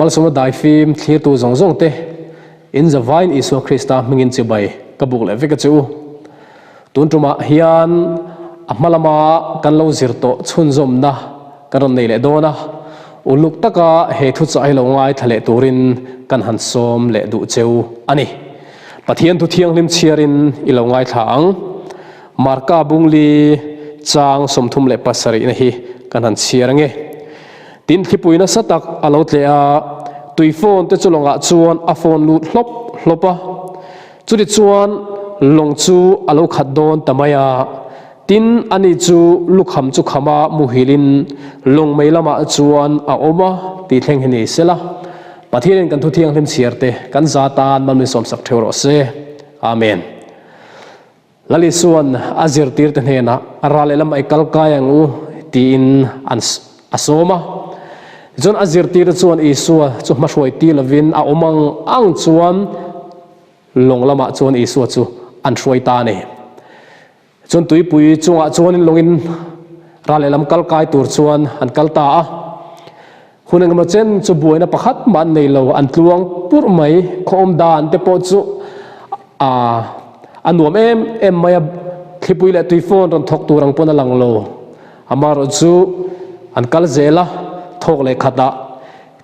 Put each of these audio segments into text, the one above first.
Malsawmna daifim thlirtu zawng zawng te in zavain Isua Krista hmingin chibai ka buk leh vek a che u. Tun tumah hian a hma lama kan lo zir tawh chhunzawmna kan rawn nei leh dawn a, uluk taka he thuchah hi lo ngaithla leh turin kan han sawm leh duh cheu a ni. Pathian thu thianghlim chhiarin i lo ngaithla ang. Marka Bungli chang 37 na hi kan han chhiar ange. Tin thlipui nasa tak a lo tleh a, tui phone te chu lawngah chuan a phone lut hlawp hlawp a. Chuti chuan lawng chu a lo khat dawn ta mai a. Tin ani chu lukham chu khama muhilin lawng mei lamah chuan a awm a tih thleng hi ni sela. Pathianin kan thu thianghlim chhiar te kan za tan mal min sawmsak theuh rawh se. Amen. Lal Isua'n a zirtirte hnenah, Ral lehlam ai kal kai ang u, tiin an a sawm a. Tichuan a zirtirte chuan Isua chu hmahruai ti lovin a awm ang ang chuan lawng lamah chuan Isua chu an hruai ta a ni. Tichuan tuipui chungah chuanin lawngin ral lehlam kal kai tur chuan an kal ta a. Hun engemaw chen chu buaina pakhat mah an nei lo, an tluang purh mai. Khawawm dan te pawh chu a nuam em em mai a, thlipui leh tui phone rawn thawk tur ang pawn a lang lo. Amaherawh chu an kal zel a, thawk leh khatah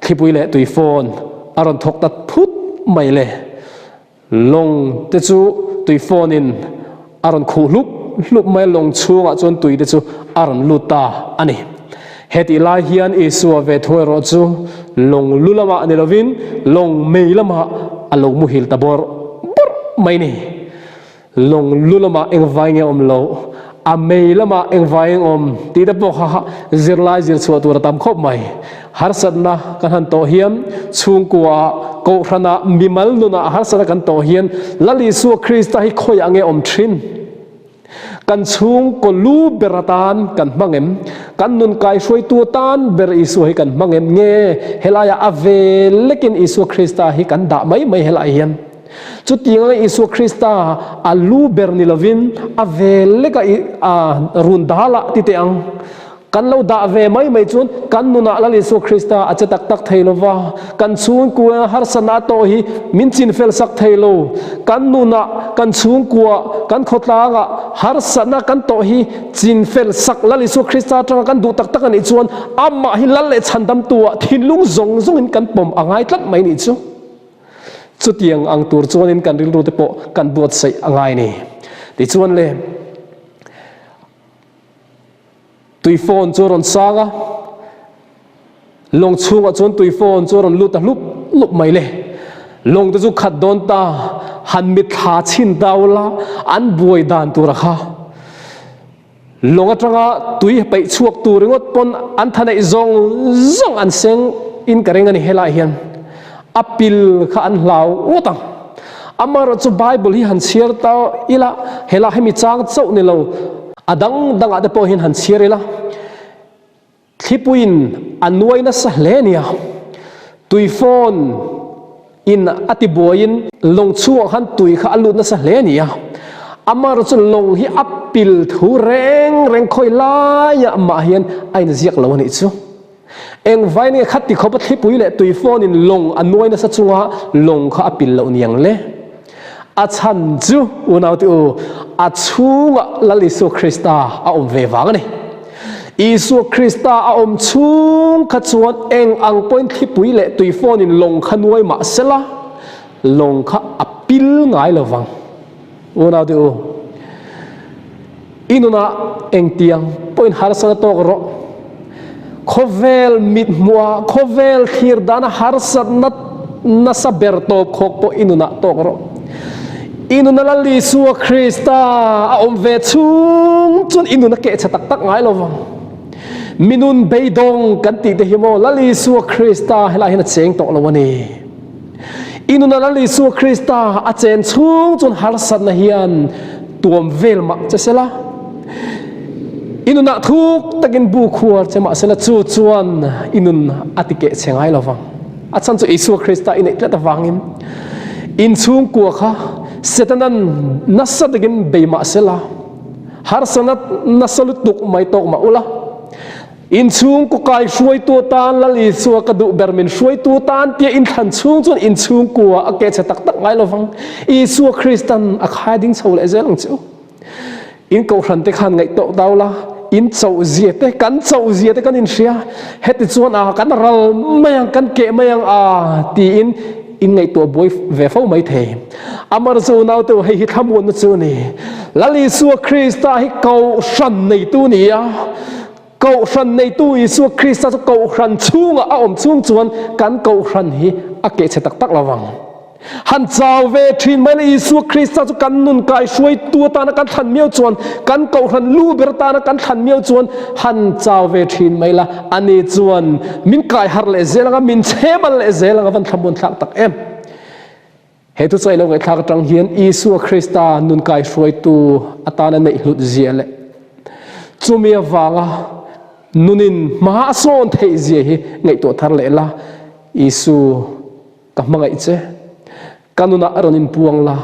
thlipui leh tui phone a rawn thawk ta phut mai le. Lawng te chu tui phone in a rawn khuh hlup hlup mai a, lawng chhungah chuan tui te chu a rawn lut ta a ni. Hetih lai hian Isua ve thung erawh chu lawng lu lamah ni lovin lawng mei lamah a lo muhil ta bawrh bawrh mai ni. Lawng lu lamah engvai nge awm loh, a mei lamah engvai eng awm tih te pawh kha zirlai zir chhuah tur a tam khawp mai. Harsatna kan han tawh hian chhungkuaah, kohhranah, mimal nunah harsatna kan tawh hian Lal Isua Krista hi khawiah nge awm thin? Kan chhungkaw lu ber atan kan hmang em? Kan nun kaihruaitu atan ber Isua hi kan hmang em? Nge helaiah a ve lekin Isua Krista hi kan dah mai mai helaiah hian? Chutianga Isua Krista a lu ber ni lovin a ve leka a run dalah ti teh ang. Kan lo dah ve mai mai chuan kan nunah Lal Isua Krista a che tak tak thei lova, kan chhungkua harsatna a tawh hi min chinfel sak thei lo. Kan nunah, kan chhungkua, kan khawtlangah harsatna kan tawh hi chinfel sak Lal Isua Krista atanga kan duh tak tak a nih chuan amah hi Lal leh Chhandamtu-ah thinlung zawng zawngin kan pawm a ngai tlat mai nih chu. Chutiang ang tur chuanin kan rilru te pawh kan buatsaih a ngai ni. Tichuan le, tui phone chu a rawn sang a, lawng chhungah chuan tui phone chu a rawn lut ta hlup hlup mai le. Lawng te chu khat dawn ta, han mitthla chhin ta ula, an buai dan tur a kha. Lawng atanga tui peih chhuak tur ringawt pawn an tha neih zawng zawng an seng in ka ring a ni helai hian a pil kha an hlau ngawt ang. Amaherawh chu Bible hi han chhiar ta ila helai hemi chang chauh ni lo a dang dangah te pawh hian han chhiar ila Thlipuiin a nuai nasa hle nia. Tui phone in a ti buaiin lawng chhungah khan tui kha a lut nasa hle nia. Amar chu lawng hi a pil thu reng reng khawi laiah mah hian a inziak lo a nih chu. Engvai nge kha ti khawp a thlipui leh tui phone in lawng a nuai nasa chunga lawng kha a pil loh niang le. A chhan chu unaute u, a chhungah Lal Isua Krista a awm ve vang a ni. Isua Krista a awm chhung kha chuan eng ang pawhin thlipui leh tui fawnin lawng kha nuai mah sela, lawng kha a pil ngai lo vang. Unaute u, i nunah engtiang pawhin harsatna tawk rawh. Khawvel mithmuha khawvel thlir dana harsatna nasa ber tawp khawk pawh i nunah tawk rawh. I nuna Lal Isua Krista a awm ve chhung chuan i nuna keh chhe tak tak ngai lo vang. Mi nun beidawng kan tih te hi maw Lal Isua Krista helai hian a cheng tawh lo a ni. I nuna Lal Isua Krista a chen chhung chuan harsatna hian tuam vel mah che sela. I nunah thuk takin bu khuar che mah sela chu chuan i nun a ti keh che ngai lo vang. A chhan chu Isua Krista i neih tlat avangin in chhungkua kha Setanan nasa takin bei mah sela, harsatna nasa lutuk mai tawk mah ula. Inchhungkaw kai hruaitu atan Lal Isua ka duh ber min hruaitu tan tia inthlan chhung chuan inchhungkua a keh chhe tak tak ngai lovang. Isua Kristan a khai ding chho leh zel ang che u. In kohhran te khan ngaih tawh dau la, in chauh zia te, kan chauh zia te kan inhria. Heti chuan a kan ral mai ang, kan keh mai ang a tiin in ngaihtuah buai ve fo mai thei. Amar chu naute hei hi thlamuanna chu a ni. Lal Isua Krista hi kohhran neitu ni a, kohhran neitu Isua Krista chu kohhran chhungah a awm chhung chuan kan kohhran hi a kehchhe tak tak lo vang. Han chau ve thin mai la Isua Krista chu kan nun kai hruaitu atana kan thlan miau chuan, kan kohhran lu ber atana kan thlan miau chuan han chau ve thin mai la ani chuan min kai harh leh zel anga min chhemal leh zel anga van thlamuan thlak tak em. He thusawi lo ngaihthlak atang hian Isua Krista nun kai hruaitu atana neih hlut zia leh chumi avanga nunin hma a sawn theih zia hi ngaihtuah thar leh la, Isu ka hmangaih che, ka nunah rawn inpuang la,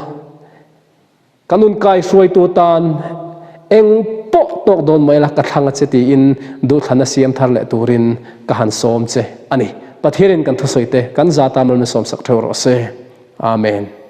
Ka nun kai hruaitu tan eng pawh tawk dawn mai la ka thlang a che tiin duhthlanna siam thar leh turin ka han sawm che a ni. Pathianin kan thusawi te kan za tan rawn sawmsak theuh rawh se. Amen.